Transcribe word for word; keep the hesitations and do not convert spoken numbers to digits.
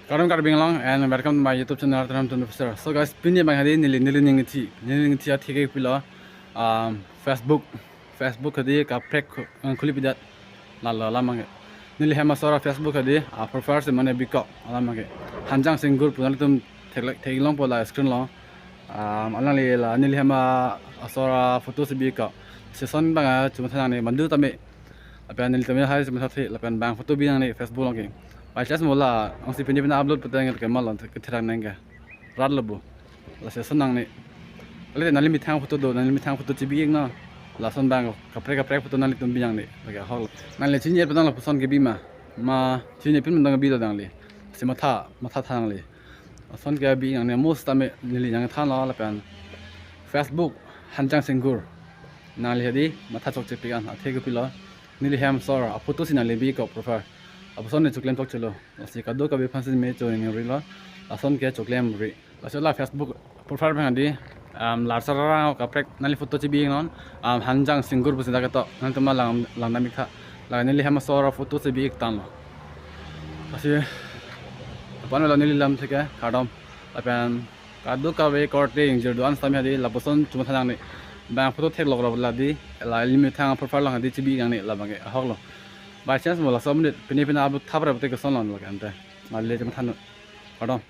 Kardom Karbi Anglong and welcome to my YouTube channel, Artharam Tun Officer. So guys, pini abang hadi neli neli ning thi, neli ning thi athe ke pilo, um, Facebook, Facebook hadi kaprek khu-, eh, khuli pidet. Lalo alam abang ke. Neli hem asor a-Facebook hadi, ah, profile si mane bikok alam abang ke. Hanjang Singgur pu, nanglitum theklong, theklongpo la screen along. Um, alangli la neli hem asor a-photo si bikok. Lason abang a chumatha nangne, mandu tame. Lapen neli tame hai chumatha the, lapen bang photo bi nangne Facebook along ke. By chance mo la, angsi pini pina upload putang ke mal lon ke therang nang ke. Rat lo bo. Lasi lason nangne. Lale nangli methang photo do, nangli methang photo chibi-ik non. Lason abang kaprek kaprek photo nanglitum bi nangne. Lake ahok. Nangli chini pin lapuson kebi ma. Ma chini pin mendang kebi lo nangli. Si matha, matha tha nangli. Lason kebi nangne mus tame neli nangthanlo lapen Facebook Hanjang Singgur. Nangli hadi matha chokche pik an athe ke pilo. Neli hem asor a-photo si nangli bikok profile. Lapuson ne choklem chokchelo. Lasi kadokave aphansi me cho-ingrilo. Lason ke choklem ri. Laso la Facebook profile abang hadi, um, larsar arang kaprek nangli photo chibi-ik non, um, Hanjang Singgur pusi dak ketok, nangtum lang, lang damik tha. La neli hem asor a-photo chibi-ik tanglo. Lasi, aphan lo neli lam theke, kardom. Lapen kadokave korte ingjir do-an sitame hadi, lapuson chumatha nangne. Bang photo theklok lo la hadi, la neli methang profile along hadi chibi-ik nangne, la abang ke ahok lo. By chance mo laso minute, pini pina upload thap ra pute keson lon lake ante. Nangli chumatha non. Kardom.